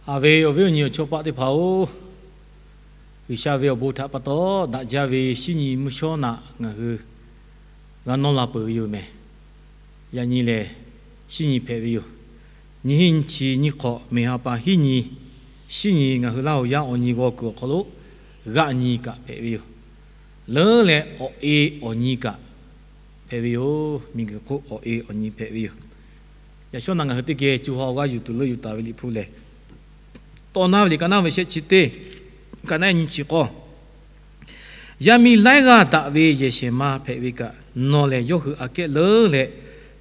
Aˬ ve awˬ viˉ awˬ nyi awˬ chawˇ paˆ teˇ hpaˍ-oˬ, G'uiˬsha ve awˬ bon htaꞈ pa taw daꞈ jaˇ ve shinˉ nyi mvuhˇ shawˉ naꞈ ngaˬ hui g'a nawˇ la peuˬ ve yoˬ mehˬ. Yaꞈ nyi lehˬ, shinˉ nyi hpehꞈ ve yoˬ. Nyiˇ hinˉ nyiˇ chi nyiˇ hk'awꞈ, meˬ ha pa hiˉ nyi, shinˉ nyi ngaˬ hui Laˇ huˍ yaˇ awˬ nyi g'aw kuiˬ awˬ hk'aw lo g'aˆ nyi kaꞈ hpehꞈ ve yoˬ. Leuˉ leh awˬ e awˬ nyi kaꞈ hpehꞈ ve yoˬ. Miˬguiˬ hk'oˆ awˬ e awˬ nyi hpehꞈ ve yoˬ. Yaꞈ shawˉ naꞈ ngaˬ hui teˇ geh co ha awˬ g'aˇ yuˬ tuˬ leuˆ yuˬ taˍ ve Liꞈ hpu lehˬ, Tawˇ naˇ ve liꞈ ka naˇ ve shehˆ chi teˇ, ka naˇ nyi chi k'awˇ, Yaˇ miˇ laiˉ g'aˇ daꞈ ve yehˬ shehˍ ma hpehꞈ ve kaꞈ, nawˬ lehˬ yawˇ hui aꞈ kehˉ leuˉ leh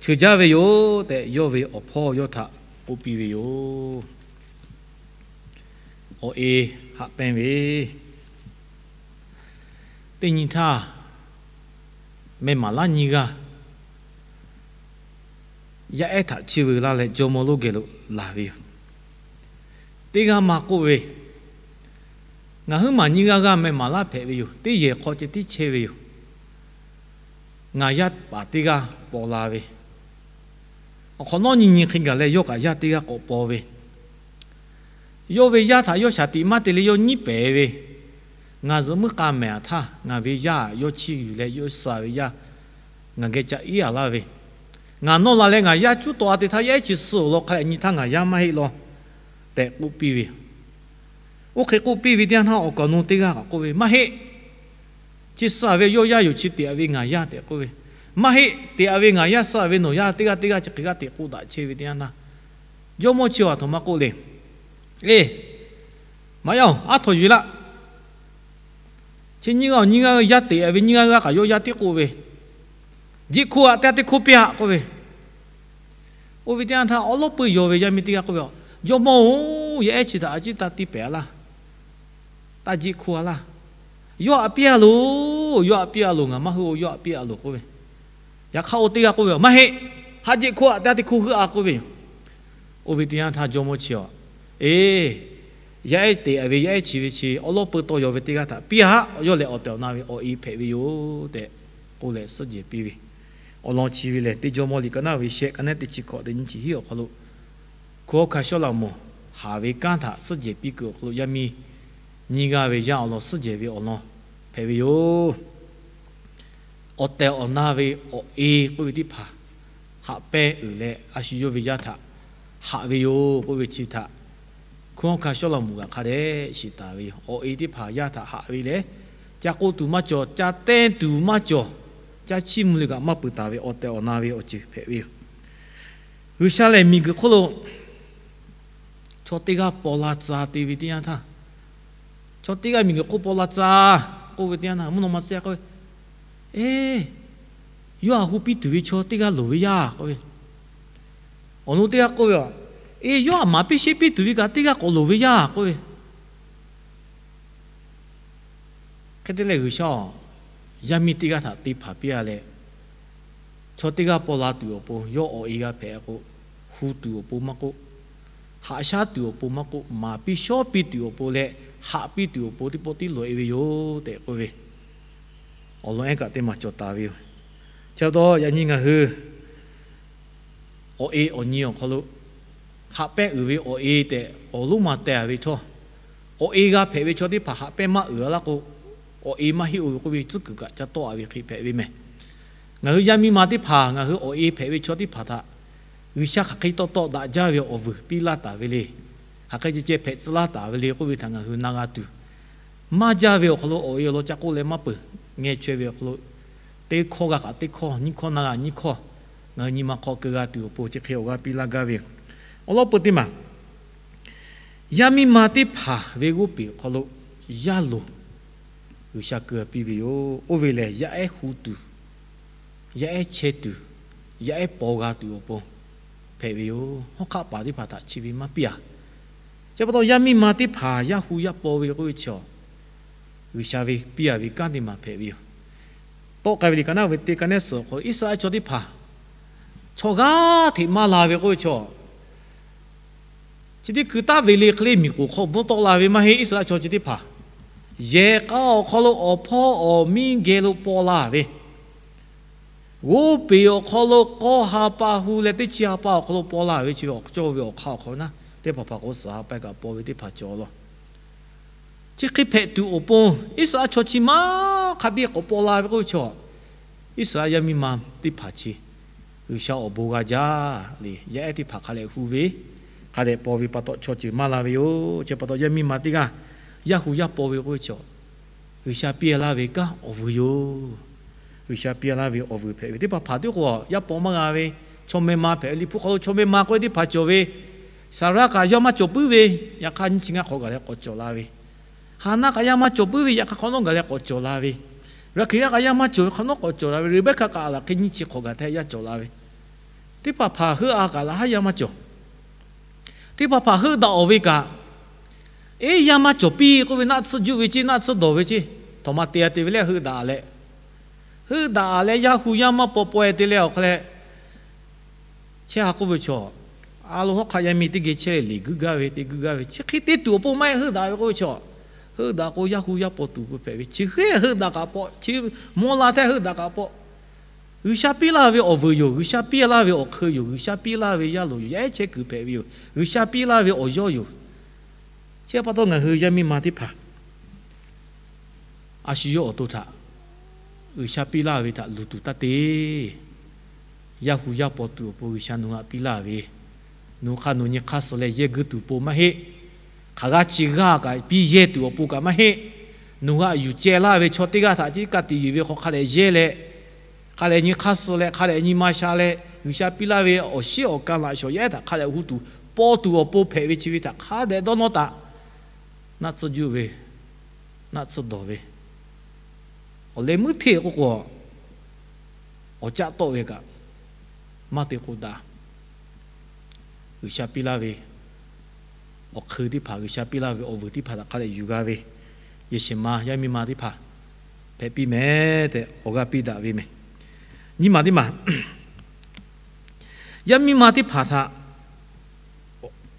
cheuˬ jaˇ ve yoˬ tehꞈ, yawˇ ve awˬ hpawˇ yawˇ htaꞈ k'oˆ piˇ ve yoˬ. Awˬ e haꞈ pehnˇ ve, teˇ nyi htaˇ, meh maˍ laˉ nyiˇ g'aˇ yaˇ ehˉ htaꞈ chiˇ veu laˇ leh jawˇmawˇ lonˉ geh lo laˬ ve yoˬ. Teˇ g'aˇ ma k'oˆ ve, Ngaˬ huiˉ maˬ nyiˇ g'aˇ g'aˇ meh maˍ laˉ hpehꞈ ve yoˬ. Teˇ yehˬ hk'aw ceh tiˉ chehˇ ve yoˬ. Ngaˬ yaˇ paˍ teˇ g'aˇ paw la ve, awˬ hk'awꞈ nawˉ nyi nyi hk'e gaˬ leh yawˇ kaꞈ yaˇ teˇ g'aˇ k'awꞈ paw ve, yawˇ ve yaˇ htaꞈ yawˇ shaˍ tiꞈ maˇ te leh yawˇ nyiˉ pehˍ ve, Ngaˬ zuhꞈ muiˉ k'a mehˍ aꞈ htaˇ, ngaˬ ve yaˇ yawˇ chiˇ yuˬ leh yawˇ suh ve yaˇ ngaˬ geh ca iˉ a laˇ ve, ngaˬ nawˇ la leh ngaˬ yaˇ cuˉ taw a te htaˇ, yaˇ ehˉ chi suh awˬ lawn hk'a leh nyi htaˇ ngaˬ yaˇ maˇ heˆ law tehꞈ k'oˆ piˇ ve. Oˇ hk'e k'oˆ piˇ ve teˇ yanˇ htaˇ, awˬ kaˍ awˬ nu teˇ g'aˇ kaꞈ k'oˆ ve, Maˇ heˆ. Chi suh a ve yawˇ yaˇ yoˬ. Chi te a ve ngaˬ yaˇ tehꞈ k'oˆ ve. Maˇ heˆ. Te a ve ngaˬ yaˇ, suh a ve nawˬ yaˇ, teˇ g'aˇ teˇ g'aˇ chi hk'e g'aˇ teꞈ k'oˆ daꞈ chehˇ ve teˇ yanˇ htaˇ, jawˇmawˇ chi awˬ aˬ htoꞈ ma k'oˆ le, Eˬ, maˇ yaˇ-oˬ, aˉ htaw yuˬ e laˇ. Chi nyiˇ g'aˇ awˬ nyiˇ g'aˇ yaˇ te a ve nyiˇ g'aˇ g'aˇ kaꞈ yawˇ yaˇ tiˉ k'oˆ ve, Jiˆ hkoˇ aꞈ, teˇ g'aˇ teˇ hkoˇ piˇ aꞈ k'oˆ ve. Oˇ ve teˇ yanˇ htaˇ awˉ lawˉ peuˇ yaw ve yaˇ miˇ teˇ g'aˇ k'oˆ ve, Jawˇmawˇ-oˬ, yaˇ ehˉ chi htaꞈ a ciˉ taˇ tiˇ pehˍ a laˇ. Taˇ jiˆ hkoˇ a laˇ. Yawˇ aꞈ piˇ a loˬ, yawˇ aꞈ piˇ a loˬ, ngaˬ maˇ hui-o, yawˇ aꞈ piˇ a loˬ k'oˆ ve. Yaꞈ hk'aˇ oˇ teˇ g'aˇ k'oˆ ve, Maˇ heˆ. Haˆ jiˆ hkoˇ aꞈ, teˇ g'aˇ teˇ hkoˇ heuˆ a k'oˆ ve yoˬ. Oˇ ve teˇ yanˇ htaˇ jawˇmawˇ chi awˬ, Eˬ, yaˇ ehˉ te a ve yaˇ ehˉ chi ve chi awˉ lawˉ peuˇ tawˇ yaw ve teˇ g'aˇ htaꞈ piˇ aꞈ. Yawˇ lehˬ awˬ tehˬ awˬ na ve awˬ e hpehꞈ ve yoˬ tehꞈ k'oˆ leh suhˉ jehˬ piˇ ve. Awˬ lawn chi ve lehˬ, teˇ Jawˇmawˇ liꞈ ka naˇ ve shehˆ, ka naˉ teˇ chi hkawꞈ teˇ nyi chi hiˉ awˬ hk'aw lo, hkunˉ hawˉ hkanˇ Sawˉlaꞈmonˍ haˍ ve kanˉ htaꞈ suhˉ jehˬ piˇ kuiˬ awˬ hk'aw lo yaˇ miˇ nyiˇ g'aˇ ve yaˇ awˬ lawn suhˉ jehˬ ve awˬ lawn hpehꞈ ve yoˬ. Awˬ tehˬ awˬ na ve awˬ e k'oˆ ve teˇ hpaˍ haꞈ pehnˇ uiˍ leh, a shu yawˇ ve yaˇ htaꞈ haꞈ ve yoˬ k'oˆ ve chi htaꞈ hkunˉ hawˉ hkanˇ Sawˉlaꞈmonˍ g'aꞈ hk'a dehꞈ shiˍ taˍ ve yoˬ. Awˬ e teˇ hpaˍ yaˇ htaꞈ haꞈ ve lehˬ, ca k'oˆ tuˬ maˇ cawˬ, ca teˇ tuˬ maˇ cawˬ, ca chiˇ mvuh leh kaꞈ maˇ peuˬ taˍ ve awˬ tehˬ awˬ na ve awˬ ceuˬ hpehꞈ ve yoˬ. G'uiˬsha lehˬ miˬguiˬ hk'oˆ lo chaw teˇ g'aˇ paw la tcuh te ve teˇ yanˇ htaˇ, chaw teˇ g'aˇ miˬguiˬ hk'oˆ paw la tcuh k'oˆ ve teˇ yanˇ htaˇ, mvuhˇ naw ma tcuh k'oˆ ve, Eˬ, yawˇ htaꞈ hu piˇ tuˬ ve chaw teˇ g'aˇ loˍ ve yaˇ k'oˆ ve. Awˬ nu teˇ g'aˇ k'oˆ ve, Eˬ, yawˇ htaꞈ maˍ piˇ sheˉ piˇ tuˬ ve kaꞈ teˇ g'aˇ k'awꞈ loˍ ve yaˇ k'oˆ ve. Hk'e te leh G'uiˬsha-oˬ, yaˇ miˇ teˇ g'aˇ htaꞈ te hpanˍ piˇ a leh, chaw teˇ g'aˇ paw la tuˬ awˬ pon yawˇ awˬ e g'a hpehꞈ k'o, hu tuˬ awˬ pon maˇ k'oˆ, haꞈ shaˉ tuˬ awˬ pon maˇ k'oˆ, maˍ piˇ shawˉ piˇ tuˬ awˬ pon leh haꞈ piˇ tuˬ awˬ pon teˇ pawˆ tiˉ loꞈ e ve yoˬ tehꞈ k'oˆ ve awˬ lawn ehˉ kaꞈ teˇ maˬ cawˬ taˍ ve yoˬ. Chi pa taw yaꞈ nyi ngaˬ hui awˬ e awˬ nyi awˬ hk'aw lo haꞈ pehnˇ uiˍ ve awˬ e tehꞈ awˬ lonˉ ma teh a ve htawˇ, awˬ e g'a hpehꞈ ve chaw teˇ hpaˍ haꞈ pehnˇ maˇ uiˍ a laˇ k'o, awˬ e maˇ heˆ oˬ ve k'oˆ ve tcuhˉ kuiˬ kaꞈ ca tawˆ a ve hk'e hpehꞈ ve mehˬ. Ngaˬ hui yaˇ miˇ ma teˇ hpaˍ, ngaˬ hui awˬ e hpehꞈ ve chaw teˇ hpaˍ htaꞈ G'uiˬsha hk'aˬ hk'e tawˇ tawˆ daꞈ jaˇ ve awˬ vuiˬ piˇ laˇ taˍ ve le. Hk'aˬ hk'e ceh ceh hpehꞈ tcuh laˇ taˍ ve le k'oˆ ve htaꞈ ngaˬ hui na g'a tuˬ, maˇ jaˇ ve awˬ hk'aw lo awˬ e awˬ lawn ca k'oˆ leh maˇ peuˬ. Ngeh chaweh ve awˬ hk'aw lo, teˇ hkawˇ g'a kaꞈ teˇ hkawˇ, nyiˇ hkawˇ na g'a nyiˇ hkawˇ, ngaˬ hui nyi ma hk'aw keu g'a tuˬ awˬ pon chi hk'e awˬ g'aˇ piˇ laˇ gaˇ ve yoˬ. Awˬ lawn peuˬ teˇ maˬ, yaˇ miˇ ma teˇ hpaˍ ve g'oˇ peˬ awˬ hk'aw lo yaˇ loˍ G'uiˬsha keu piˇ ve yoˬ. Oˇ ve lehˬ, yaˇ ehˉ hu tuˬ, yaˇ ehˉ chehˇ tuˬ, yaˇ ehˉ paw g'a tuˬ awˬ pon hpehꞈ ve yoˬ. Hawˉ hk'aˆ paˍ teˇ hpaˍ htaꞈ chi ve maˇ piˇ a. Chi pa taw yaˇ miˇ ma teˇ hpaˍ yaˇ hu yaˇ paw ve k'oˆ ve chaw, G'uiˬsha ve piˇ a ve kanˉ teˇ maˬ hpehꞈ ve yoˬ. Tawˆ k'ai ve liꞈ ka naˉ ve teˇ ka nehˉ suhˍ awˬ hk'aw lo Iˉsaˍreˍlaˆ chaw teˇ hpaˍ chaw g'aˇ hteꞈ maˇ la ve k'oˆ ve chaw, chi teˇ hkui taˍ ve le hk'e le miˬ k'oˍ hk'aw bvuhˇ tawˆ la ve maˇ heˆ. Iˉsaˍreˍlaˆ chaw chi teˇ hpaˍ yehˬ k'a awˬ hk'aw lo awˬ hpawˇ awˬ miˇ geh lo paw la ve, g'oˇ peˬ awˬ hk'aw lo k'awˇ ha pa hu leh teˇ chi ha pa awˬ hk'aw lo paw la ve chi ve awˬ cawˇ ve awˬ hk'aˇ awˬ hk'aw lo naˉ, Teˇ hpaˍ hpaˍ k'o, suhˍ ha pa kaꞈ paw ve teˇ hpaˍ cawˬ law. Chi hk'e hpehꞈ tuˬ awˬ pon, Iˉsaˍreˍlaˆ chaw chi maˇ hk'a biˇ k'awꞈ paw la ve k'oˆ ve chaw, Iˉsaˍreˍlaˆ yaˇ miˇ ma teˇ hpaˍ chi G'uiˬsha awˬ bon g'a jaˇ le. Yaˇ ehˉ teˇ hpaˍ hk'a dehꞈ hu ve, hk'a dehꞈ paw ve pa taw, chaw ceuˬ maˇ la ve yoˬ. Chi pa taw, yaˇ miˇ ma teˇ g'aˇ yaˇ hu yaˇ paw ve k'oˆ ve chaw, G'uiˬsha piˇ laˇ ve kanˉ awˬ vuiˬ yoˬ. G'uiˬsha piˇ laˇ ve awˬ vuiˬ hpehꞈ ve teˇ hpaˍ hpaˍ tiˉ k'o, yaˇ paw maˇ g'a ve, chaw meh ma hpehꞈ ve, Liꞈ hpu hk'aw lo chaw meh ma k'oˆ ve teˇ hpaˍ cawˬ ve, Saˍraˆ kaꞈ yaˇ maˇ cawˬ puiˉ ve, yaꞈ hk'aˇ nyiˇ chi ngaˇ hk'awꞈ gaˬ leh k'awꞈ cawˬ la ve, Haˍnaˆ kaꞈ yaˇ maˇ cawˬ puiˉ ve, yaꞈ hk'aˇ hk'awꞈ nawˉ gaˬ leh k'awꞈ cawˬ la ve, Raˍhkeˍlaˆ kaꞈ yaˇ maˇ cawˬ ve, hk'awꞈ nawˉ k'awꞈ cawˬ la ve, Reˍbeˍkaˆ kaꞈ laˬ hk'e nyiˇ chi hk'awꞈ gaˬ htaˇ yaˇ cawˬ la ve, teˇ hpaˍ hpaˍ heuˆ a kaꞈ laꞈ haˉ yaˇ maˇ cawˬ. Teˇ hpaˍ hpaˍ heuˆ daꞈ awˬ ve kaꞈ, eˉ, yaˇ maˇ cawˬ piˇ k'oˆ ve, naˆ tsuhˇ juˆ ve ceˇ, naˆ tsuhˇ dawˬ ve ceˇ, htawnˍ ma te a te ve leh heuˆ daꞈ leh, heuˆ daꞈ leh yaˇ hu yaˇ maˇ paw paw e te leh awˬ hk'aw leh, chehˇ ha k'oˆ ve chaw, a lo hawˉ hk'aˆ yaˇ miˇ teˇ geh chehˇ leh liꞈ guiˇ gaˇ ve, te guiˇ gaˇ ve, chi hk'e te tuˬ awˬ pon maˇ heˆ, heuˆ daꞈ ve k'oˆ ve chaw, heuˆ daꞈ k'o yaˇ hu yaˇ paw tuˬ peuˬ hpehꞈ ve, chi hk'e heuˆ daꞈ kaꞈ paw, chi mawˇ la htaˇ heuˆ daꞈ kaꞈ paw. G'uiˬsha piˇ laˇ ve awˬ vuiˬ yoˬ. G'uiˬsha piˇ laˇ ve awˬ hk'eun yoˬ. G'uiˬsha piˇ laˇ ve yaˇ loˍ yoˬ. Yaˇ ehˉ chehˇ kuiˬ hpehꞈ ve yoˬ. G'uiˬsha piˇ laˇ ve awˬ yawˇ yoˬ. Chi pa taw ngaˬ hui yaˇ miˇ ma teˇ hpaˍ a shu yawˇ awˬ to htaꞈ G'uiˬsha piˇ laˇ ve htaꞈ luˬ tuˬ taˇ te. Yaˇ hu yaˇ paw tuˬ awˬ pon G'uiˬsha nawˬ hui htaꞈ piˇ laˇ ve, nawˬ hui hk'a nawˬ nyi hk'aˇ suh leh yehˇ guiˇ tuˬ pon maˇ heˆ. Hk'aˬ g'aˇ chi g'aˇ kaꞈ piˇ yehˇ tuˬ awˬ pon kaꞈ maˇ heˆ. Nawˬ hui htaꞈ yuˬ ceh laˇ ve chaw teˇ g'aˇ htaꞈ ciˉ ka tiꞈ yuˬ ve hk'aw hk'a dehꞈ yehˇ leh, hk'a dehꞈ nyi hk'aˇ suh leh, hk'a dehꞈ nyi ma sha leh, G'uiˬsha piˇ laˇ ve awˬ shiˉ awˬ ka laꞈ shawˍ yaˇ ehˉ htaꞈ hk'a dehꞈ hu tuˬ paw tuˬ awˬ pon hpehꞈ ve chi ve htaꞈ hk'a dehꞈ dawˇ nawˇ taꞈ. Naˆ tsuhˇ juˆ ve, naˆ tsuhˇ dawˬ ve, awˬ leh meuˉ hteˇ k'oˆ k'o, awˬ caˆ tawˆ ve kaꞈ maˇ te k'o daꞈ. G'uiˬsha piˇ laˇ ve awˬ hk'eun teˇ hpaˍ, G'uiˬsha piˇ laˇ ve awˬ vuiˬ teˇ hpaˍ htaꞈ hk'a dehꞈ yuˬ g'a ve, yehˬ shehˍ ma yaˇ miˇ ma teˇ hpaˍ hpehꞈ piˇ mehˍ tehꞈ awˬ g'aˇ piˇ daꞈ ve mehˍ. Nyiˇ maˬ teˇ maˬ, yaˇ miˇ ma teˇ hpaˍ htaꞈ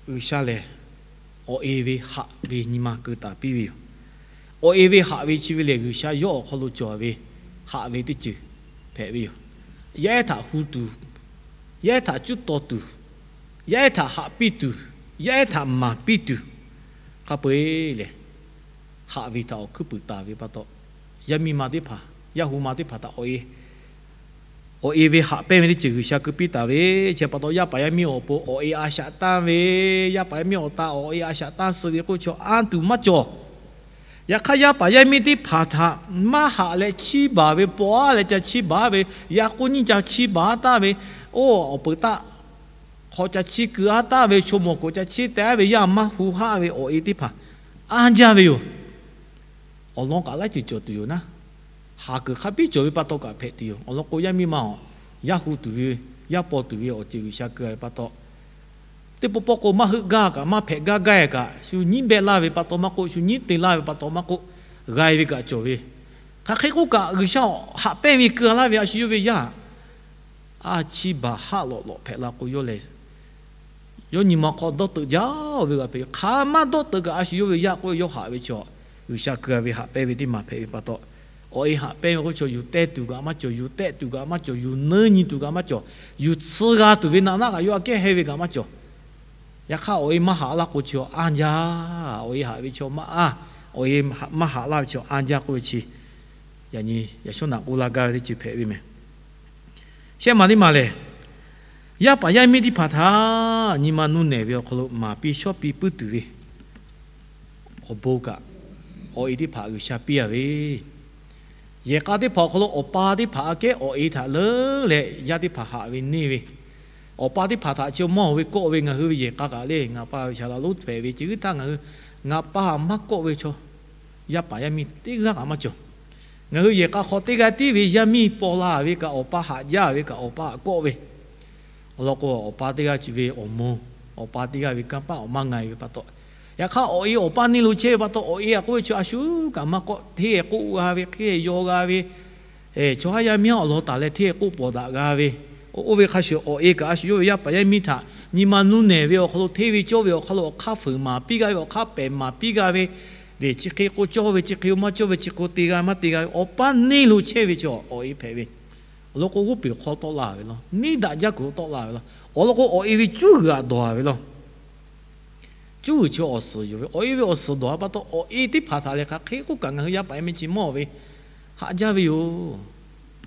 G'uiˬsha lehˬ awˬ e ve haꞈ ve nyi ma keu taˍ piˇ ve yoˬ. Awˬ e ve haꞈ ve chi ve lehˬ, G'uiˬsha yawˇ awˬ hk'aw lo cawˬ ve haꞈ ve teˇ ceuˬ hpehꞈ ve yoˬ. Yaˇ ehˉ htaꞈ hu tuˬ, yaˇ ehˉ htaꞈ cuˉ taw tuˬ, yaˇ ehˉ htaꞈ haꞈ piˇ tuˬ, yaˇ ehˉ htaꞈ maˍ piˇ tuˬ, hk'a peu eˬ lehˬ, haꞈ ve htaꞈ awˬ hkuiˉ puiˍ taˍ ve pa taw, yaˇ miˇ ma teˇ hpaˍ, yaˇ hu ma teˇ hpaˍ htaꞈ awˬ e awˬ e ve haꞈ pehnˇ ve teˇ ceuˬ G'uiˬsha keu piˇ taˍ ve, chi pa taw yaˇ paˍ yaˇ miˇ awˬ pon awˬ e a shaꞈ tanˇ ve, yaˇ paˍ yaˇ miˇ awˬ ta awˬ e a shaꞈ tanˇ suh ve k'oˆ ve chaw anˇ tuˬ maˇ cawˬ. Yaꞈ hk'aˇ, yaˇ paˍ yaˇ miˇ teˇ hpaˍ htaꞈ maˇ haꞈ leh chiˇ baˬ ve, paw aˉ leh ca chiˇ baˬ ve, yaꞈ k'o nyiˇ ca chiˇ baˬ aˉ taˍ ve, oˇ awˬ peuˬ taˆ hk'awꞈ ca chiˇ keu aˉ taˍ ve, chaw mawˬ k'awꞈ ca chiˇ teh aˉ ve, yaˇ maˇ hu haˆ ve awˬ e teˇ hpaˍ anˇ jaˇ ve yoˬ. Awˬ lawn kaꞈ laiˉ ceuˬ cawˬ tuˬ yoˬ naˉ, haˍ kuiˬ hk'a biˉ cawˬ ve pa taw kaꞈ hpehꞈ tuˬ yoˬ. Awˬ lawn k'o, yaˇ miˇ ma awˬ yaˇ hu tuˬ ve, yaˇ paw tuˬ ve awˬ ceuˬ G'uiˬsha keu ve pa taw, teˇ pawˆ pawˆ k'o maˇ heuˆ gaˇ kaꞈ maˇ hpehꞈ gaˇ gaˇ kaꞈ, shu nyiˉ behˆ laˇ ve pa taw maˇ k'oˆ, shu nyiˉ te laˇ ve pa taw maˇ k'oˆ, g'a e ve kaꞈ cawˬ ve. Hk'aˬ hk'e k'oˆ kaꞈ, G'uiˬsha htaꞈ haꞈ pehnˇ ve keu laˇ ve a shu yawˇ ve yaˇ, a chiˇ baˬ haˆ lawꞈ lawꞈ hpehꞈ la k'o, yawˇ lehˬ yawˇ nyi ma hk'aw dawˇ teuꞈ jaˇ ve g'a hpehꞈ ve. Hk'aˬ maˇ dawˇ teuꞈ kaꞈ a shu yawˇ ve yaˇ k'oˆ ve, yawˇ haꞈ ve chaw, G'uiˬsha keu ve haꞈ pehnˇ ve teˇ maˬ hpehꞈ ve pa taw, awˬ e haꞈ pehnˇ ve k'oˆ ve chaw, yuˬ tehˇ tuˬ kaꞈ maˇ cawˬ, yuˬ tehˆ tuˬ kaꞈ maˇ cawˬ, yuˬ nuˇ nyi tuˬ kaꞈ maˇ cawˬ, yuˬ tsuh g'a tuˬ ve naꞈ naˆ kaꞈ yawˇ aꞈ kehˉ heh ve kaꞈ maˇ cawˬ. Yaꞈ hk'aˇ, awˬ e maˇ haꞈ laˇ k'o, chi anˇ jaˇ. Awˬ e haꞈ ve chaw maˇ anˇ, awˬ e maˇ haꞈ laˇ ve chaw anˇ jaˇ k'oˆ ve chi, yaꞈ nyi yaꞈ shawˉ naꞈ k'oˆ laˇ gaˇ ve teˇ ceuˬ hpehꞈ ve mehˍ. Shehˆ maˬ teˇ maˬ lehˬ, yaˇ paˍ yaˇ miˇ teˇ hpaˍ htaꞈ nyi ma nuˇ nehˬ ve awˬ hk'aw lo maˍ piˇ shawˉ piˇ puiˉ tuˬ ve awˬ bon kaꞈ, awˬ e teˇ hpaˍ G'uiˬsha piˇ a ve, yehˬ k'a teˇ hpaˍ awˬ hk'aw lo awˬ pa teˇ hpaˍ aꞈ kehˉ awˬ e htaꞈ leuˉ leh yaˇ teˇ hpaˍ haꞈ ve neˇ ve, awˬ pa teˇ hpaˍ htaꞈ chi mawˇ ve kawˆ ve, ngaˬ hui ve yehˬ k'a kaꞈ le, ngaˬ pa ve shaˍ laꞈ lonˉ hpehꞈ ve, chi g'uiˇ htaˇ ngaˬ hui, ngaˬ pa maˇ kawˆ ve chaw, yaˇ paˍ yaˇ miˇ teˇ g'aˇ kaꞈ maˇ cawˬ. Ngaˬ hui yehˬ k'a hk'aw teˇ g'aˇ tiˉ ve yaˇ miˇ paw la ve kaꞈ, awˬ pa haꞈ jaˇ ve kaꞈ, awˬ pa haꞈ kawˆ ve. Awˬ lawn k'o, awˬ pa teˇ g'aˇ chi ve awˬ moˍ, awˬ pa teˇ g'aˇ ve kanˇ paˆ awˬ maˇ nga e ve pa taw, yaꞈ hk'aˇ, awˬ e awˬ pa neˇ lo chehˇ ve pa taw, awˬ e aꞈ k'oˆ ve chi a shu kaꞈ maˇ k'awˆ, hteˇ k'oˆ g'a ve, hk'e yaw g'a ve, chaw haˉ yaˇ miˇ haˉ awˬ lawn taˍ leh hteˇ k'oˆ pawˍ daꞈ g'a ve, oˇ ve hk'a shuˍ awˬ e kaꞈ a shu yawˇ ve yaˇ paˍ yaˇ miˇ htaꞈ nyi ma nuˇ nehˬ ve awˬ hk'aw lo, hteˇ ve cawˇ ve awˬ hk'aw lo awˬ hk'aˇ fuiˍ maˍ piˇ g'a ve, awˬ hk'aˇ pehˬ maˍ piˇ g'a ve, lehˬ chi hk'e k'o cawˇ ve, chi hk'e maˇ cawˇ ve, chi hk'e te g'a maˇ te g'a ve, awˬ pa neˇ lo chehˇ ve chaw awˬ e hpehꞈ ve. Awˬ lawn k'o, g'oˇ peˬ hk'aw tawˆ la ve law, neˇ daꞈ jaˇ kuiˬ lo tawˆ la ve law, awˬ lawn k'o, awˬ e ve cuˉ g'uiˬ aꞈ dawˬ a ve law. Cuˇ g'uiˬ chi awˬ suhˍ yoˬ ve, awˬ e ve awˬ suhˍ dawˬ a pa taw, awˬ e teˇ hpaˍ htaꞈ lehˬ hk'aˬ hk'e k'oˆ kaꞈ ngaˬ hui yaˇ paˍ yaˇ miˇ chi mawˇ ve haꞈ jaˇ ve yoˬ.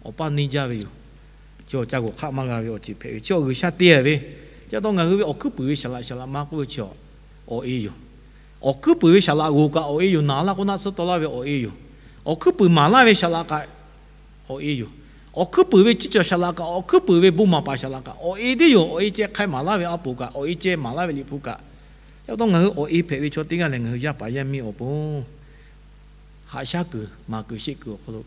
Awˬ paˇ neˇ jaˇ ve yoˬ. Chi awˬ ca g'oˬ hk'aˆ maˇ g'a ve awˬ ceuˬ hpehꞈ ve, chi awˬ G'uiˬsha te ve. Chi pa taw ngaˬ hui ve awˬ hkuiˉ puiˍ ve saˍ laꞈ saˍ laꞈ ma k'oˆ ve chi awˬ e yoˬ. Awˬ hkuiˉ puiˍ ve saˍ laꞈ g'oˍ kaꞈ awˬ e yoˬ. Naˍ laˇ k'o naˆ tsuhˇ taw laˇ ve awˬ e yoˬ. Awˬ hkuiˉ puiˍ maˍ laˇ ve saˍ laꞈ kaꞈ awˬ e yoˬ. Awˬ hkuiˉ puiˍ ve ciˇ cawˬ saˍ laꞈ kaꞈ, awˬ hkuiˉ puiˍ ve bon maˍ paˍ saˍ laꞈ kaꞈ awˬ e teˇ yoˬ. Awˬ e ceh hk'a maˍ laˇ ve a poˍ kaꞈ, awˬ e ceh maˍ laˇ ve liꞈ hpu kaꞈ. Chi pa taw ngaˬ hui awˬ e hpehꞈ ve chaw teˇ g'aˇ lehˬ, ngaˬ hui yaˇ paˍ yaˇ miˇ awˬ pon haꞈ shaˉ kuiˬ, maˍ kuiˬ, sheˆ kuiˬ awˬ hk'aw lo,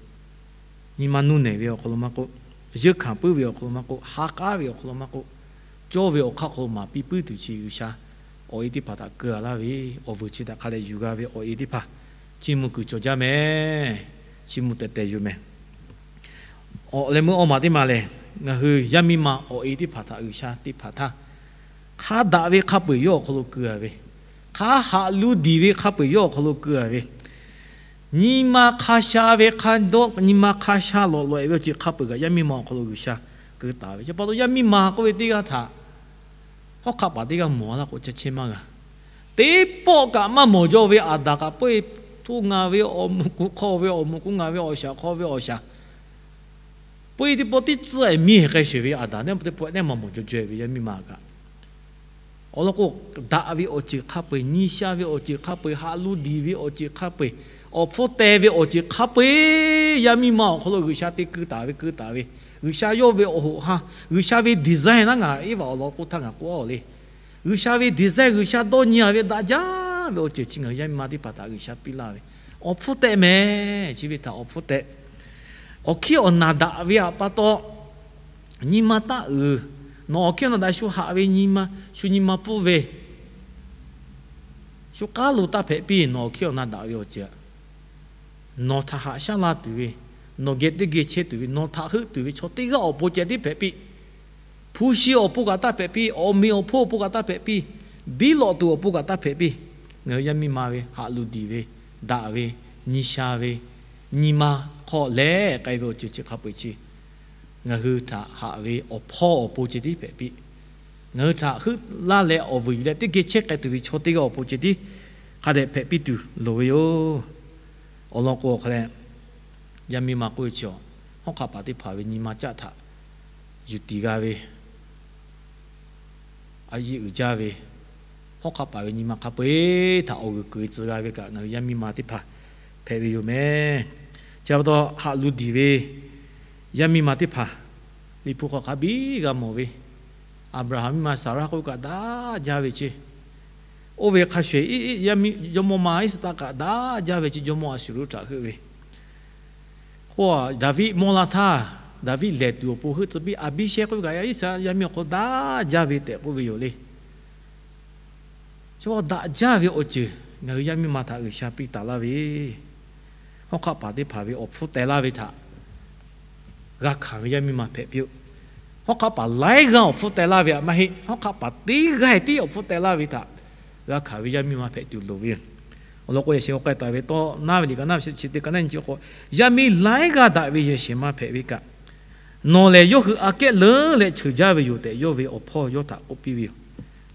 nyi ma nuˇ nehˬ ve awˬ hk'aw lo maˇ k'oˆ, yeunˇ hkanˍ puiˉ ve awˬ hk'aw lo maˇ k'oˆ, ha k'aˉ ve awˬ hk'aw lo maˇ k'oˆ, cawˇ ve awˬ hk'aˇ hk'aw lo maˍ piˇ puiˉ tuˬ chi G'uiˬsha awˬ e teˇ hpaˍ htaꞈ keu a laˇ ve, awˬ vuiˬ chi htaꞈ hk'a dehꞈ yuˬ g'a ve awˬ e teˇ hpaˍ chiˇ mvuh kuiˬ cawˬ jaˇ mehˍ. Chiˇ mvuh tehˬ tehˬ yoˬ mehˍ. Awˬ leh meuˇ awˇ maˬ teˇ maˬ lehˬ, ngaˬ hui yaˇ miˇ ma awˬ e teˇ hpaˍ htaꞈ G'uiˬsha teˇ hpaˍ htaˇ, hk'a daꞈ ve hk'a peu-eˬ yawˇ awˬ hk'aw lo keu a ve, hk'a haꞈ lu diˬ ve hk'a peu-eˬ yawˇ awˬ hk'aw lo keu a ve, nyi ma hk'a sha ve hk'a dawˇ, nyi ma hk'a sha lawꞈ lawꞈ-e ve awˬ ceuˬ hk'a peu-eˬ kaꞈ yaˇ miˇ ma awˬ hk'aw lo G'uiˬsha keu taˍ ve. Chi pa taw yaˇ miˇ ma k'oˆ ve teˇ g'aˇ htaꞈ hawˉ hk'aˆ paˍ teˇ g'aˇ mawˬ laˇ k'o ca chehˇ maˇ g'a. Teˇ pawˆ kaꞈ maˇ mawˬ jaw ve Aˍdanˍ kaꞈ peuˇ-e htoˇ ngaˬ ve awˬ moˍ kuˬ hk'aw ve awˬ moˍ kuˬ ngaˬ ve awˬ shaˍ hk'aw ve awˬ shaˍ, peuˇ-e teˇ pawˆ teˇ tcuhˉ-e miˇ heˍ k'ai sheˍ ve Aˍdanˍ neˇ teˇ pawˆ neˇ maˇ mawˬ jaw jaw ve yaˇ miˇ ma kaꞈ awˬ lawn k'o, daꞈ ve awˬ ceuˬ hk'a peu-eˬ, nyi sha ve awˬ ceuˬ hk'a peu-eˬ, haꞈ lu diˬ ve awˬ ceuˬ hk'a peu-eˬ, awˬ hpfuhˇ teh ve awˬ ceuˬ hk'a peu-eˬ, yaˇ miˇ ma awˬ hk'aw lo G'uiˬsha te keu taˍ ve keu taˍ ve, G'uiˬsha yawˇ ve awˬ hoꞈ ha, G'uiˬsha ve design naˉ ngaˬ Eˇvaꞈ awˬ lawn k'oˆ htaˇ ngaˬ k'oˆ a le. G'uiˬsha ve design, G'uiˬsha dawˇ nyi a ve daꞈ jaˇ ve awˬ ceuˬ chi ngaˬ hui yaˇ miˇ ma teˇ hpaˍ htaꞈ G'uiˬsha piˇ laˇ ve awˬ hpfuhˇ teh mehˍ. Chi ve htaꞈ awˬ hpfuhˇ teh, awˬ hkiˉ awˬ naˬ daꞈ ve aꞈ pa taw, nyi ma taˆ uiˍ. Nawˬ awˬ hkiˉ awˬ naˬ daꞈ shu haꞈ ve nyi ma, shu nyi ma pfuhˇ ve, shu k'aˉ lo taˇ hpehꞈ piˇ. Nawˬ awˬ hkiˉ awˬ naˬ daꞈ ve awˬ ceuˬ, nawˬ htaꞈ haꞈ shaˉ laˇ tuˬ ve, nawˬ geh teˇ geh chehˇ tuˬ ve, nawˬ htaꞈ heuˆ tuˬ ve chaw teˇ g'aˇ awˬ pon ceh tiˉ hpehꞈ piˇ. Hpu shi awˬ pon kaꞈ taˇ hpehꞈ piˇ. Awˬ meꞈ awˬ hponˇ awˬ pon kaꞈ taˇ hpehꞈ piˇ. Biˉ lawꞈ tuˬ awˬ pon kaꞈ taˇ hpehꞈ piˇ. Ngaˬ hui yaˇ miˇ ma ve haꞈ lu diˬ ve, daꞈ ve, nyi sha ve, nyi ma hk'aw lehˬ k'ai ve awˬ ceuˬ chi hk'a peu-eˬ chi ngaˬ hui htaꞈ haꞈ ve awˬ hpawˇ awˬ pon ceh tiˉ hpehꞈ piˇ. Ngaˬ hui htaꞈ heuˆ laˇ leh awˬ vuiˬ yuˬ leh teˇ geh chehˇ k'ai tuˬ ve chaw teˇ g'aˇ awˬ pon ceh tiˉ hk'a dehꞈ hpehꞈ piˇ tuˬ loˍ ve yoˬ. Awˬ lawn k'o, awˬ hk'a leh yaˇ miˇ ma k'oˆ ve chi awˬ, hawˉ hk'aˆ paˍ teˇ hpaˍ ve nyi ma caˆ htaꞈ yuˬ tiˍ g'a ve, a yiˇ uiˍ jaˇ ve, hawˉ hk'aˆ paˍ ve nyi ma hk'a peu-eˬ htaꞈ awˬ g'uiˬ keu tcuh g'a ve kaꞈ ngaˬ hui yaˇ miˇ ma teˇ hpaˍ hpehꞈ ve yoˬ mehˍ. Chi pa taw haꞈ lu diˬ ve yaˇ miˇ ma teˇ hpaˍ, Liꞈ hpu hk'aw hk'a biˇ g'a mawˬ ve, Aˍbraˍhanˍ miˇ ma Saˍraˆ k'oˆ kaꞈ daꞈ jaˇ ve ceˇ. Oˇ ve hk'a shuˍ-eˬ, jawˇmawˇ ma Iˉsaˍtaˆ kaꞈ daꞈ jaˇ ve ceˇ, jawˇmawˇ Aˍsuˍruˆ htaꞈ heuˆ ve. K'o, Daˍviˆ mawˇ la htaˇ, Daˍviˆ lehˬ tuˬ awˬ pon heuˆ tcuh piˇ. Aˍbiˇshehˇ k'oˆ ve kaꞈ Iˉsaˍreˍlaˆ yaˇ miˇ awˬ hk'aw daꞈ jaˇ ve tehꞈ k'oˆ ve yoˬ le. Chi daꞈ jaˇ ve awˬ ceuˬ ngaˬ hui yaˇ miˇ ma htaꞈ G'uiˬsha piˇ taˍ laˇ ve, hawˉ hk'aˆ paˍ teˇ hpaˍ ve awˬ hpfuhˇ teh laˇ ve htaꞈ g'a hkanˍ ve yaˇ miˇ ma hpehꞈ piˇ-oˆ. Hawˉ hk'aˆ paˍ laiˉ g'aˇ awˬ hpfuhˇ teh laˇ ve aꞈ maˇ heˆ. Hawˉ hk'aˆ paˍ teˇ g'aˇ tiˉ awˬ hpfuhˇ teh laˇ ve htaꞈ g'a hkanˍ ve yaˇ miˇ ma hpehꞈ tuˬ loˍ ve yoˬ. Awˬ lawn k'o, yaꞈ shehˍ k'awꞈ k'ai taˍ ve tawˇ naˉ ve liꞈ kaꞈ naˉ ve chi teˇ ka naˉ nyi chi k'o, yaˇ miˇ laiˉ g'aˇ daꞈ ve yehˬ shehˍ ma hpehꞈ ve kaꞈ, nawˬ lehˬ yawˇ hui aꞈ kehˉ leuˉ leh cheuˬ jaˇ ve yoˬ tehꞈ, yawˇ ve awˬ hpawˇ yawˇ htaꞈ k'oˆ piˇ ve yoˬ.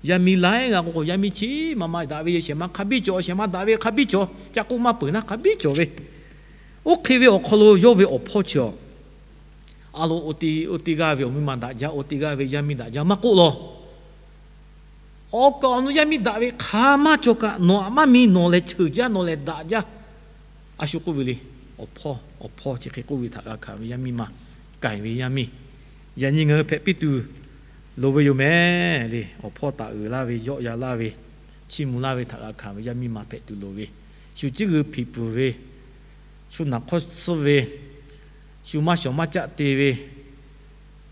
Yaˇ miˇ laiˉ g'aˇ k'o k'o, yaˇ miˇ chi ma ma daꞈ ve yehˬ shehˍ ma hk'a biˇ cawˬ, shehˍ ma daꞈ ve hk'a biˇ cawˬ, ca k'oˆ maˇ peuˬ naˉ hk'a biˇ cawˬ ve. Oˇ hk'e ve awˬ hk'aw lo yawˇ ve awˬ hpawˇ chi awˬ, a lo, oˇ teˇ g'aˇ ve awˬ miˇ ma daꞈ jaˇ, oˇ teˇ g'aˇ ve yaˇ miˇ daꞈ jaˇ maˇ k'oˆ law. Awˬ kaˍ awˬ nu yaˇ miˇ daꞈ ve hk'a maˇ cawˬ kaꞈ, nawˬ aꞈ maˇ miˇ, nawˬ lehˬ cheuˬ jaˇ, nawˬ lehˬ daꞈ jaˇ. A shu k'oˆ ve le, awˬ hpawˇ, awˬ hpawˇ chi hk'e k'oˆ ve htaꞈ g'a hkanˍ ve yaˇ miˇ ma, k'ai ve yaˇ miˇ, yaꞈ nyi ngaˬ hui hpehꞈ piˇ tuˬ loˍ ve yoˬ mehˍ le. Awˬ hpawˇ taˍ uiˍ laˇ ve, yawˆ yan laˇ ve, chiˇ mvuh laˇ ve htaꞈ g'a hkanˍ ve yaˇ miˇ ma hpehꞈ tuˬ loˍ ve, shu ciˉ g'uiˬ hpiꞈ pfuhˍ ve, shu naˍ hk'awˇ tsuhˇ ve, shu maˇ shawˍ maˇ caˆ te ve,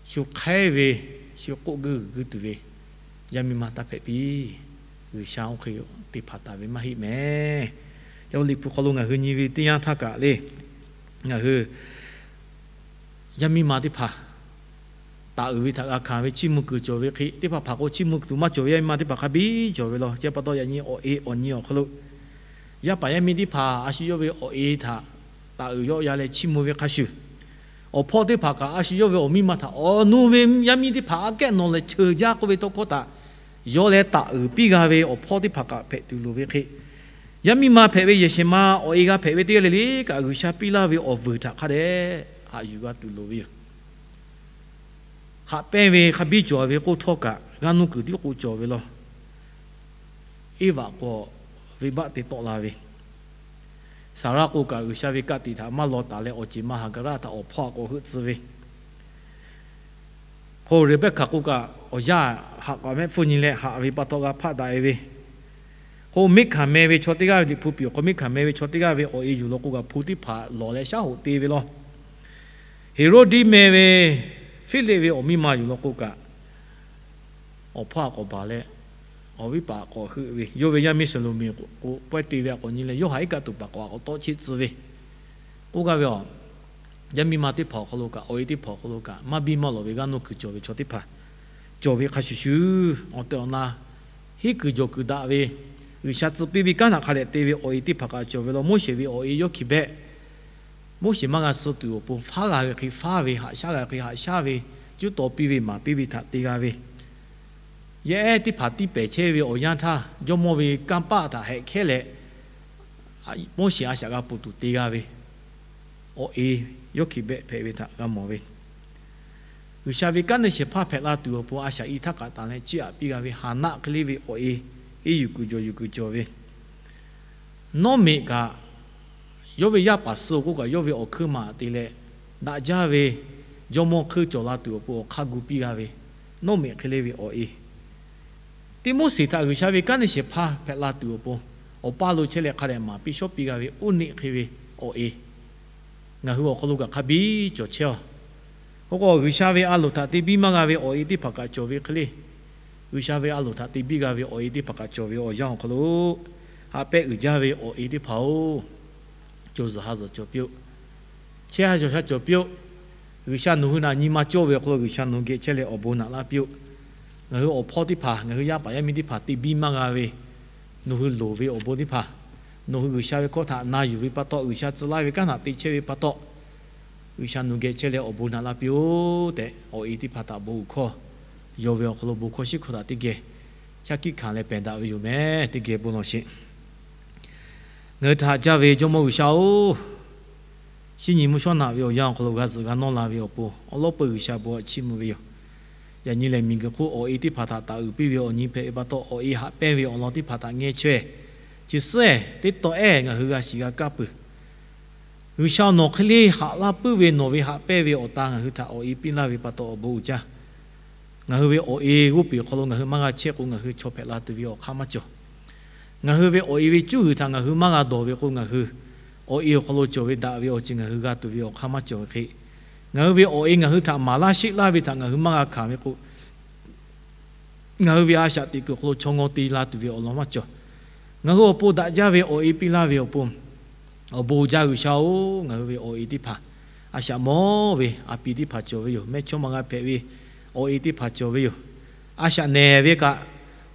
shu hk'aiˉ ve, shu k'oˆ guiˇ g'uiˬ guiˇ tuˬ ve yaˇ miˇ ma taˇ hpehꞈ piˇ. G'uiˬsha oˇ hk'e te hpanˍ taˍ ve maˇ heˆ mehˍ. Ca Liꞈ hpu hk'aw lo ngaˬ hui nyi ve teˇ yanˇ htaˇ kaꞈ le, ngaˬ hui yaˇ miˇ ma teˇ hpaˍ taˍ uiˍ ve htaꞈ g'a hkanˍ ve chiˇ mvuh kuiˬ cawˬ ve hk'e, teˇ hpaˍ hpaˍ k'o chiˇ mvuh tuˬ maˇ cawˬ ve yaˇ miˇ ma teˇ hpaˍ hk'a biˇ cawˬ ve law. Chi pa taw yaꞈ nyi awˬ e awˬ nyi awˬ hk'aw lo yaˇ paˍ yaˇ miˇ teˇ hpaˍ a shu yawˇ ve awˬ e htaꞈ taˍ uiˍ yawˆ yan leh chiˇ mvuh ve hk'a shuˍ, awˬ hpawˇ teˇ hpaˍ kaꞈ a shu yawˇ ve awˬ miˇ ma htaꞈ awˬ nu ve yaˇ miˇ teˇ hpaˍ aꞈ kehˉ nawˬ lehˬ cheuˬ jaˇ k'oˆ ve tawˇ hkawˇ htaꞈ yawˇ leh taˍ uiˍ piˇ g'a ve awˬ hpawˇ teˇ hpaˍ kaꞈ hpehꞈ tuˬ loˍ ve hk'e, yaˇ miˇ ma hpehꞈ ve yehˬ shehˍ ma awˬ e g'a hpehꞈ ve teˇ g'aˇ le le kaꞈ, G'uiˬsha piˇ laˇ ve awˬ vuiˬ htaꞈ hk'a dehꞈ haꞈ yuˬ g'a tuˬ loˍ ve yoˬ. Haꞈ pehnˇ ve hk'a biˇ cawˬ ve k'oˆ htawˇ kaꞈ, g'aˇ nuˇ kuiˬ tiˉ k'o cawˬ ve law. Eˇvaꞈ k'o, venˇbaˆ te tawˆ la ve, Saˍraˆ k'o kaꞈ G'uiˬsha ve ka tiꞈ htaꞈ maˇ law taˍ leh, awˬ ceˬ ma Haˍgaˍraˆ htaꞈ awˬ hpawˇ a k'awꞈ heuˆ tcuh ve, hk'o Reˍbeˍhkaˍ k'o kaꞈ awˬ yaˇ haꞈ k'aꞈ mehˆ hpfuhˇ nyi leh haꞈ ve pa taw g'a hpaˆ daꞈ e ve, hk'o Meˇhkaˍ meh ve chaw teˇ g'aˇ ve, Liꞈ hpu piˍ awˬ hk'aw Meˇhkaˍ meh ve chaw teˇ g'aˇ ve awˬ e yuˬ law k'o kaꞈ, hpu teˇ hpaˍ lawˬ leh shaˉ hoꞈ te ve law. Heˍroˆdiˆ meh ve Hpiˇliˆ ve awˬ miˇ ma yuˬ law k'o kaꞈ, awˬ hpawˇ a k'awꞈ baˬ leh, awˬ viˉ paˍ a k'awꞈ heuˆ ve, yawˇ ve yaˇ miˇ Saˍloˍmeˍ k'o pawehˇ te ve a k'awꞈ nyi leh, Yoˇhanˬ iˉ kaˆ tuˬ paˍ k'awꞈ a k'awꞈ tawˆ cheˆ tcuh ve, k'oˆ gaˇ ve a. Yaˇ miˇ ma teˇ hpaˍ awˬ hk'aw lo kaꞈ, awˬ e teˇ hpaˍ awˬ hk'aw lo kaꞈ, maˇ biˇ maˇ lawꞈ ve g'aˇ nuˇ kuiˬ cawˬ ve chaw teˇ hpaˍ cawˬ ve hk'a shuˍ shuˍ, awˬ tehˬ awˬ na hiˉ kuiˬ jawˬ kuiˬ daꞈ ve, G'uiˬsha tcuh piˇ ve kanˉ htaꞈ hk'a dehꞈ te ve awˬ e teˇ hpaˍ kaꞈ cawˬ ve law. Moˉseˍ ve awˬ e Yoˇhkiˍbehˆ, Moˉseˍ maˇ g'a suh tuˬ awˬ pon faˉ g'a ve hk'e faˉ ve, haꞈ shaˉ g'a ve hk'e haꞈ shaˉ ve, cuˉ taw piˇ ve maˍ piˇ ve htaꞈ te g'a ve, yaˇ ehˉ teˇ hpaˍ tiˇ pehˍ chehˇ ve awˬ yanˇ htaˇ, jawˇmawˇ ve kanˇ paˆ htaꞈ hehꞈ hkehˉ leh, Moˉseˍ a shaꞈ g'a ponˬ tuˬ te g'a ve, awˬ e Yoˇhkiˍbehˆ hpehꞈ ve htaꞈ g'a mawˬ ve. G'uiˬsha ve kanˉ neˇ shehˍ hpaˇ hpehꞈ la tuˬ awˬ pon a shaꞈ i htaˇ kaꞈ tanˬ leh chiˇ aꞈ piˇ g'a ve Haˍnaˆ hk'e le ve awˬ e, iˉ yuˬ kuiˬ jawˬ yuˬ kuiˬ cawˬ ve, Nawˉmeꞈ kaꞈ, yawˇ ve yaˇ paˍ suh awˬ k'oˆ kaꞈ, yawˇ ve awˬ hkuiˉ maˬ te leh, daꞈ jaˇ ve jawˇmawˇ hkeuˇ cawˬ la tuˬ awˬ pon awˬ hk'aˇ gu piˇ g'a ve, Nawˉmeꞈ hk'e le ve awˬ e, Tiˆmoˉseˍ htaꞈ G'uiˬsha ve kanˉ neˇ shehˍ hpaˇ hpehꞈ la tuˬ awˬ pon, awˬ paˇ lo chehˇ leh hk'a dehꞈ maˍ piˇ shawˉ piˇ g'a ve Uˇneˆ hk'e ve awˬ e, ngaˬ hui awˬ hk'aw lo kaꞈ hk'a biˇ cawˬ chehˇ a. K'o k'o, G'uiˬsha ve a loˍ htaꞈ te biˇ maˇ g'a ve awˬ e teˇ hpaˍ kaꞈ cawˬ ve hk'e le, G'uiˬsha ve a loˍ htaꞈ te biˇ g'a ve awˬ e teˇ hpaˍ kaꞈ cawˬ ve awˬ yanˇ awˬ hk'aw lo, haꞈ pehnˇ uiˍ jaˇ ve awˬ e teˇ hpaˍ-oˬ, co zuhˬ ha zuhˬ cawˬ piˇ-oˆ. Chehˇ ha cawˬ sha cawˬ piˇ-oˆ. G'uiˬsha nawˬ hui htaꞈ nyi ma cawˇ ve awˬ hk'aw lo G'uiˬsha nawˬ hui geh chehˇ leh awˬ bon naꞈ laˇ piˇ-oˆ. Ngaˬ hui awˬ hpawˇ teˇ hpaˍ, ngaˬ hui yaˇ paˍ yaˇ miˇ teˇ hpaˍ te biˇ maˇ g'a ve, nawˬ hui loˍ ve awˬ bon teˇ hpaˍ, nawˬ hui G'uiˬsha ve hkawˇ htaꞈ na yuˬ ve pa taw, G'uiˬsha tcuh laˇ ve kanˉ htaꞈ te chehˇ ve pa taw, G'uiˬsha nawˬ geh chehˇ leh awˬ bon naꞈ laˇ piˇ-oˆ tehꞈ, awˬ e teˇ hpaˍ htaꞈ bon uiˍ hkawˇ, yawˇ ve awˬ hk'aw lo bon hkawˇ shiˉ hkawˇ htaꞈ teˇ geh shaˉ hkiˆ hkanˍ leh pehˬ daꞈ ve yoˬ meh. Teˇ geh bon lawˬ sheˍ. Ngaˬ hui htaꞈ haꞈ jaˇ ve Jawˇmawˇ G'uiˬsha-oˬ, shinˉ nyi mvuhˇ shawˉ naꞈ ve awˬ yanˇ awˬ hk'aw lo g'a zuhꞈ g'a nawˇ la ve awˬ pon awˉ lawˉ peuˇ G'uiˬsha bon htaꞈ chiˇ mvuh ve yoˬ. Yaꞈ nyi lehˬ, miˬguiˬ hk'oˆ awˬ e teˇ hpaˍ htaꞈ taˍ uiˍ piˇ ve awˬ nyi hpehꞈ ve pa taw, awˬ e haꞈ pehnˇ ve awˬ lawn teˇ hpaˍ htaꞈ ngeh chaweh, chi suhˉ-ehˍ teˇ taw ehˉ ngaˬ hui g'a shiˍ g'a kaˇ peuˬ. G'uiˬsha nawˬ hk'e le haꞈ laˇ puiˉ ve nawˬ ve haꞈ pehnˇ ve awˬ ta ngaˬ hui htaꞈ awˬ e piˇ laˇ ve pa taw awˬ bon uiˍ jaˇ. Ngaˬ hui ve awˬ e g'oˇ peˬ awˬ hk'aw lo ngaˬ hui maˇ g'a chehˇ k'o, ngaˬ hui chaw hpehꞈ la tuˬ ve awˬ hk'aˇ maˇ cawˬ. Ngaˬ hui ve awˬ e ve cuˇ g'uiˬ htaꞈ ngaˬ hui maˇ g'a dawˬ ve k'o, ngaˬ hui awˬ e awˬ hk'aw lo cawˬ ve daꞈ ve awˬ ceuˬ ngaˬ hui g'a tuˬ ve awˬ hk'aˇ maˇ cawˬ ve hk'e, ngaˬ hui ve awˬ e ngaˬ hui htaꞈ maˍ laˇ sheˆ laˇ ve htaꞈ ngaˬ hui maˇ g'a hkanˍ ve k'o, ngaˬ hui ve a shaꞈ teꞈ kuiˬ awˬ hk'aw lo chaw ngaw te la tuˬ ve awˬ lawn maˇ cawˬ. Ngaˬ hui awˬ pon daꞈ jaˇ ve awˬ e piˇ laˇ ve awˬ pon, awˬ bon uiˍ jaˇ G'uiˬsha-oˬ, ngaˬ hui ve awˬ e teˇ hpaˍ a shaꞈ mawˇ ve a pi teˇ hpaˍ cawˬ ve yoˬ. Mehˇchawˇma g'a hpehꞈ ve awˬ e teˇ hpaˍ cawˬ ve yoˬ. A shaꞈ nehˬ ve kaꞈ,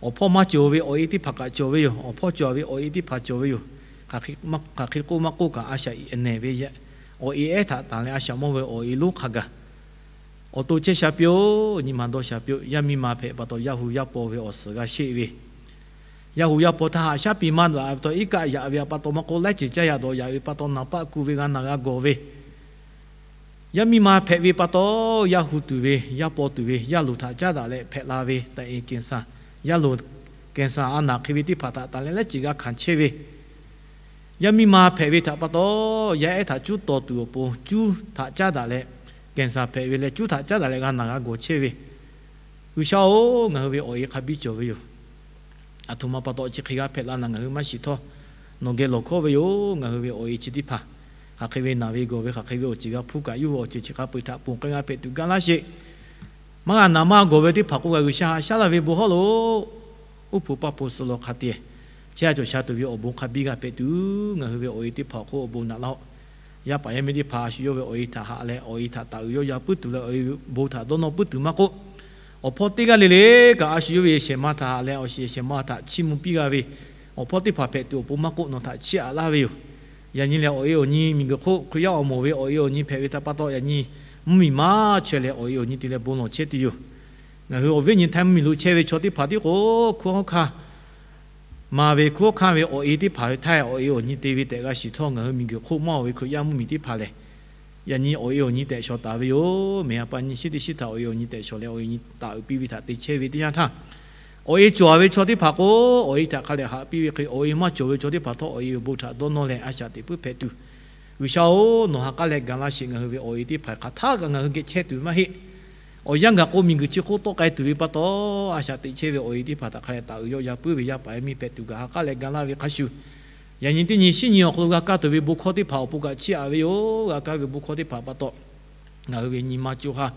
awˬ hpawˇ maˇ cawˬ ve awˬ e teˇ hpaˍ kaꞈ cawˬ ve yoˬ. Awˬ hpawˇ cawˬ ve awˬ e teˇ hpaˍ cawˬ ve yoˬ. Hk'aˬ hk'e k'oˆ maˇ k'oˆ kaꞈ, a shaꞈ nehˬ ve awˬ e ehˉ htaꞈ tanˬ leh a shaꞈ mawˇ ve awˬ e lonˉ hk'a gaˬ awˬ to chehˇ sha piˇ-oˆ. Nyi ma dawˇ sha piˇ-oˆ. Yaˇ miˇ ma hpehꞈ pa taw, yaˇ hu yaˇ paw ve awˬ suhˍ g'a sheˆ ve, yaˇ hu yaˇ paw htaˇ haꞈ shaˉ piˇ maˇ daꞈ ve pa taw, iˉ kaˆ yaꞈ ve pa taw maˇ k'oˆ, laiˉ ceuˬ caˇ yaꞈ dawꞈ yaꞈ ve pa taw, naˍ paˆ ku ve g'a naˬ g'a gawˬ ve, yaˇ miˇ ma hpehꞈ ve pa taw, yaˇ hu tuˬ ve, yaˇ paw tuˬ ve, yaˇ loˍ htaꞈ caˉ daꞈ leh hpehꞈ la ve ta e kehˬ saˍ, yaˇ loˍ kehˬ saˍ a naˬ hk'e ve teˇ hpaˍ htaꞈ tanˬ leh laiˉ ceuˬ g'a hkanˍ chehˇ ve, yaˇ miˇ ma hpehꞈ ve htaꞈ pa taw, yaˇ ehˉ htaꞈ cuˉ taw tuˬ awˬ pon cuˉ htaꞈ caˉ daꞈ leh, kehˬ saˍ hpehꞈ ve leh cuˉ htaꞈ caˉ daꞈ leh g'a naˬ g'a gawˬ chehˇ ve, G'uiˬsha-oˬ, ngaˬ hui ve awˬ e hk'a biˇ cawˬ ve yoˬ. Aˬ htoꞈ ma pa taw chi hk'e g'a hpehꞈ la naˬ ngaˬ hui maˇ shiˍ htawˇ, nawˬ geh lawˬ hkawˇ ve yoˬ. Ngaˬ hui ve awˬ e chi teˇ hpaˍ hk'aˬ hk'e ve naˬ ve gawˬ ve, hk'aˬ hk'e ve awˬ ceuˬ g'a hpuˇ kaꞈ, yawˇ hui awˬ ceuˬ chi hk'a peu-eˬ htaꞈ ponˬ k'ai g'a hpehꞈ tuˬ gaˇ laˇ sheˍ. Maˇ g'a naˬ maˇ gawˬ ve teˇ hpaˍ k'oˆ kaꞈ, G'uiˬsha haꞈ shaˉ laˇ ve bon hawˉ lo uˉ hpu paˇ hpu suh law hk'a te, chehˇ sha cawˬ sha tuˬ ve awˬ bon hk'a biˇ g'a hpehꞈ tuˬ, ngaˬ hui ve awˬ e teˇ hpaˍ awˬ hk'oˆ awˬ bon naꞈ laˇ-oˆ. Yaˇ paˍ yaˇ miˇ teˇ hpaˍ a shu yawˇ ve awˬ e htaꞈ haꞈ leh, awˬ e htaꞈ taˍ uiˍ yawˇ yaˇ puiˉ tuˬ leh, awˬ e bon htaꞈ dawˇ nawˇ puiˉ tuˬ maˇ k'oˆ, awˬ hpawˇ teˇ g'aˇ le le kaꞈ a shu yawˇ ve yehˬ shehˍ ma htaꞈ haꞈ leh, awˬ shehˍ ma htaꞈ chiˇ mvuh piˇ g'a ve awˬ hpawˇ teˇ hpaˍ hpehꞈ tuˬ awˬ pon maˇ k'oˆ, nawˬ htaꞈ chiˇ aꞈ laˇ ve yoˬ. Yaꞈ nyi lehˬ, awˬ e awˬ nyi miˬguiˬ hk'oˆ Hkriꞈ yaˇ awˬ moˍ ve awˬ e awˬ nyi hpehꞈ ve htaꞈ pa taw, yaꞈ nyi mvuhˇmiˬ maˇ chaweh leh awˬ e awˬ nyi te leh bon lawˬ chehˇ tuˬ yoˬ. Ngaˬ hui awˬ viˉ nyi htaˇ mvuhˇmiˬ lo chehˇ ve chaw teˇ hpaˍ tiˉ k'o, hkunˉ hawˉ hkanˇ maˍ ve, hkunˉ hawˉ hkanˇ ve awˬ e teˇ hpaˍ ve htaˇ awˬ e awˬ nyi te ve tehꞈ g'a shiˍ htawˇ, ngaˬ hui miˬguiˬ hk'oˆ maˇ oˬ ve Hkriꞈ yaˇ mvuhˇmiˬ teˇ hpaˍ lehˬ, yaꞈ nyi awˬ e awˬ nyi tehꞈ shawˍ taˍ ve yoˬ. Mehˬ ha pa nyi shiˉ teˇ shiˉ htaꞈ awˬ e awˬ nyi tehꞈ shawˍ leh, awˬ e awˬ nyi taˍ uiˍ piˇ ve htaꞈ te chehˇ ve teˇ yanˇ htaˇ, awˬ e cawˬ ve chaw teˇ hpaˍ k'o, awˬ e htaꞈ hk'a dehꞈ haꞈ piˇ ve hk'e, awˬ e maˇ cawˬ ve chaw teˇ hpaˍ htawˇ awˬ e ve bon htaꞈ dawˇ nawˇ leh a shaꞈ teꞈ puiˉ hpehꞈ tuˬ, G'uiˬsha-oˬ, nawˬ ha k'aˉ leh ga laˇ sheˍ. Ngaˬ hui ve awˬ e teˇ hpaˍ hk'aˬ htaˇ kaꞈ ngaˬ hui geh chehˇ tuˬ maˇ heˆ. Awˬ yanˇ gaˬ k'o, miˬguiˬ chi hk'oˆ tawˆ k'ai tuˬ ve pa taw, a shaꞈ teꞈ chehˇ ve awˬ e teˇ hpaˍ htaꞈ hk'a dehꞈ taˍ uiˍ yawˆ ya puiˉ ve yaˇ paˍ yaˇ miˇ hpehꞈ tuˬ kaꞈ ha k'aˉ leh ga laˇ ve hk'a shuˍ, yaꞈ nyi teˇ nyi shiˉ nyi awˬ hk'aw lo g'a kaˇ tuˬ ve bon hkawˇ teˇ hpaˍ awˬ pon kaꞈ chiˇ aꞈ ve yoˬ. G'a kaˇ ve bon hkawˇ teˇ hpaˍ pa taw, ngaˬ hui ve nyi ma co ha,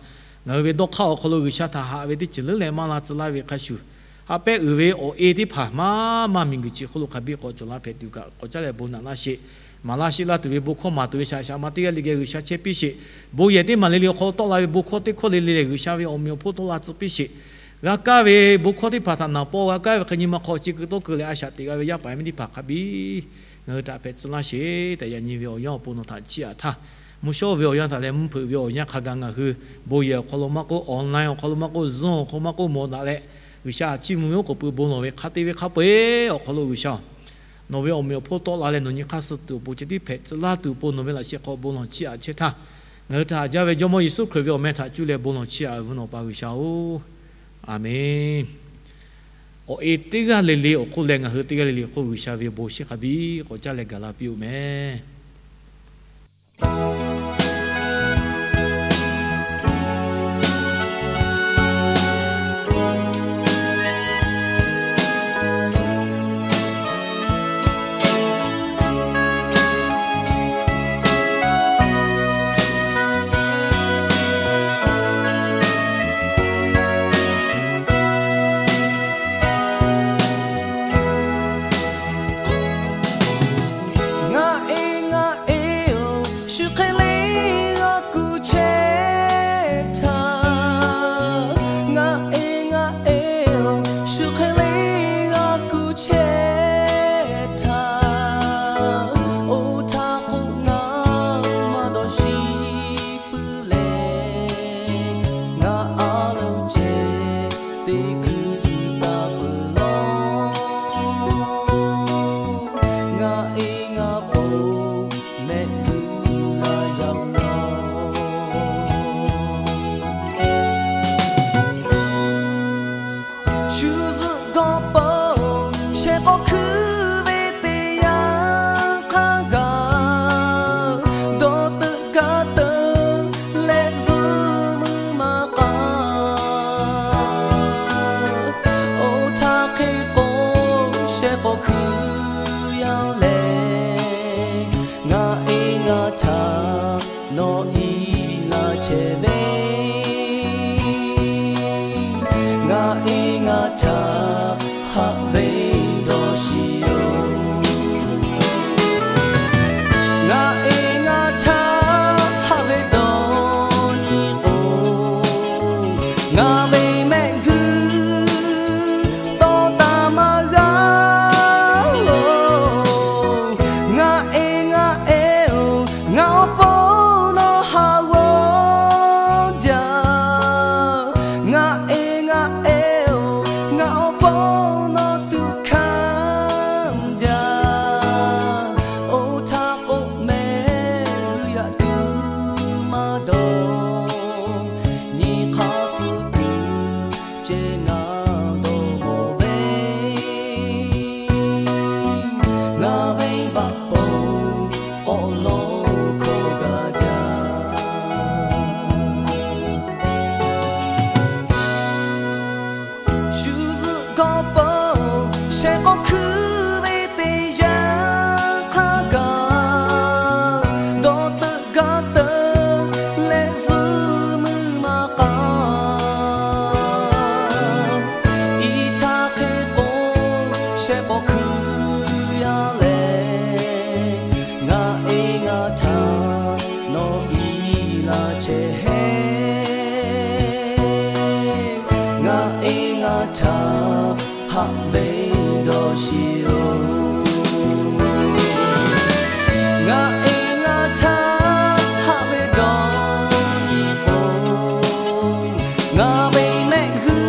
ngaˬ hui ve dawˇ hk'aˇ awˬ hk'aw lo G'uiˬsha htaꞈ haꞈ ve teˇ ceuˬ leuˉ leh maˇ la tcuh laˇ ve hk'a shuˍ, haꞈ pehnˇ uiˍ ve awˬ e teˇ hpaˍ maˇ maˇ miˬguiˬ chi hk'oˆ lo hk'a biˇ k'awꞈ cawˬ la hpehꞈ tuˬ kaꞈ k'awꞈ caˉ leh bon naꞈ laˇ sheˍ. Maˍ laˇ sheˆ laˇ tuˬ ve bon hkawˇ maˍ tuˬ ve shaˍ shaꞈ ma teˇ g'aˇ le geh G'uiˬsha chehˇ piˇ sheˍ. Bon yehˬ teˇ maˬ le le awˬ hk'aw lo tawˆ la ve bon hkawˇ teˇ hkawˇ le le lehˬ, G'uiˬsha ve awˬ meꞈ awˬ hponˇ tawˆ la tcuh piˇ sheˍ. G'a kaˇ ve bon hkawˇ teˇ hpaˍ htaꞈ naˍ paw g'a kaˇ ve hk'e nyi ma hk'aw chi keu tawˇ keu leh a shaꞈ teꞈ g'a ve yaˇ paˍ yaˇ miˇ teˇ hpaˍ hk'a biˇ ngaˬ hui htaꞈ hpehꞈ tcuh laˇ sheˍ tehꞈ, yaꞈ nyi ve awˬ yanˇ awˬ pon nawˬ htaꞈ chiˇ aꞈ htaˇ, mvuhˇ shawˉ ve awˬ yanˇ htaꞈ leh mvuhˇ hpeuꞈ ve awˬ yanˇ hk'a gaˬ ngaˬ hui bon yehˬ awˬ hk'aw lo maˇ k'oˆ, online awˬ hk'aw lo maˇ k'oˆ, Zoom awˬ hk'aw maˇ k'oˆ, mawˬ daꞈ leh G'uiˬsha a ciˉ mvuh ve oˉ k'oˍ pui bon lawˬ ve hk'a te ve hk'a peu-eˬ awˬ hk'aw lo G'uiˬsha-oˬ, nawˬ ve awˬ meꞈ awˬ hponˇ tawˆ la leh nawˬ nyi hk'aˇ suh tuˬ awˬ pon ceh tiˉ hpehꞈ tcuh laˇ tuˬ awˬ pon nawˬ ve laꞈ sheh hk'aw bon lawˬ chiˇ aꞈ chehˇ htaˇ, ngaˬ hui htaꞈ haꞈ jaˇ ve Jawˇmawˇ Yeˍsuˆ Hkriꞈ ve awˬ meh htaꞈ cuˇ leh bon lawˬ chiˇ aꞈ ve nawˬ pa G'uiˬsha-oˬ, Aˍmenˇ. Awˬ e teˇ g'aˇ le le awˬ hk'oˆ leh ngaˬ hui teˇ g'aˇ le le awˬ hk'oˆ G'uiˬsha ve bon shiˉ hk'a biˇ k'awꞈ caˇ leh gaˬ la piˇ-oˆ mehˍ. Ngaˬ e ngaˬ e-oˬ, shu hk'e le g'a kuˬ chehˇ htaˇ. Ngaˬ e ngaˬ e-oˬ, shu hk'e le g'a kuˬ chehˇ htaˇ. Oˇ htaˇ k'o ngaˬ maˇ dawˇ shiˍ puiˉ leh, ngaˬ a loˍ ceh teˇ hkui taˇ peuˬ lawˬ. Ngaˬ e ngaˬ po mehˆ g'uiˬ g'a yaꞈ lawˬ. Shu zuhꞈ g'awˇ paw shehˍ k'awꞈ hkuiˉ ve teˇ yanˇ hk'a gaˬ, dawˇ teuꞈ gaˇ teuꞈ leh zuhꞈ muiˉ maˇ k'a. Oˇ htaˇ hk'e k'o shehˍ k'awꞈ hkuiˉ yanˇ lehˬ, ngaˬ e ngaˬ htaꞈ nawˬ i laˇ chehˇ ve, ngaˬ e ngaˬ htaꞈ haꞈ ve dawˇ shiˍ-oˬ. Ngaˬ e ngaˬ htaꞈ haꞈ ve dawˇ nyi k'o, ngaˬ ve mehˆ g'uiˬ tawˇ taˍ maˇ g'a-oˬ. Ngaˬ e ngaˬ e-oˬ, ngaˬ awˬ pon nawˬ haꞈ g'awˇ jaˇ. Ngaˬ e ngaˬ e-oˬ, ngaˬ awˬ pon nawˬ tuꞈ hkanˍ jaˇ. Oˇ htaˇ k'o mehˆ g'uiˬ yaꞈ tuˬ maˇ dawˬ, nyi hk'aˇ suh tuˬ ceh ngaˬ dawˇ ve, ngaˬ venˇbaˆ pon k'awꞈ lawˬ hkawˇ gaˇ jaˇ. Shu zuhꞈ g'awˇ paw shehˍ k'awꞈ hkuiˉ ve teˇ yanˇ hk'a gaˬ, dawˇ teuꞈ gaˇ teuꞈ leh zuhꞈ muiˉ maˇ k'a. I htaˇ hk'e k'o shehˍ k'awꞈ hkuiˉ yanˇ lehˬ, ngaˬ e ngaˬ htaꞈ nawˬ i laˇ chehˇ heˆ. Ngaˬ e ngaˬ htaꞈ haꞈ ve dawˇ shiˍ-oˬ. Ngaˬ e ngaˬ htaꞈ haꞈ ve dawˇ nyi k'o, ngaˬ ve mehˆ g'uiˬ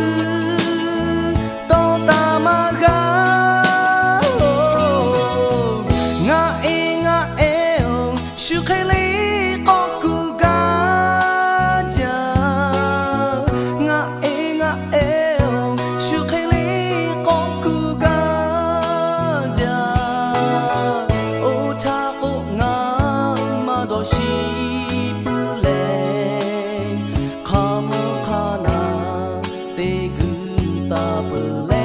Aˬ, shu hk'e le k'awꞈ kuˬ gaˇ jaˇ. Oˇ htaˇ k'o, ngaˬ maˇ dawˇ shiˍ puiˉ leh, hk'a mvuhˇ hk'a naˍ te guiˬ taˍ peuˬ le.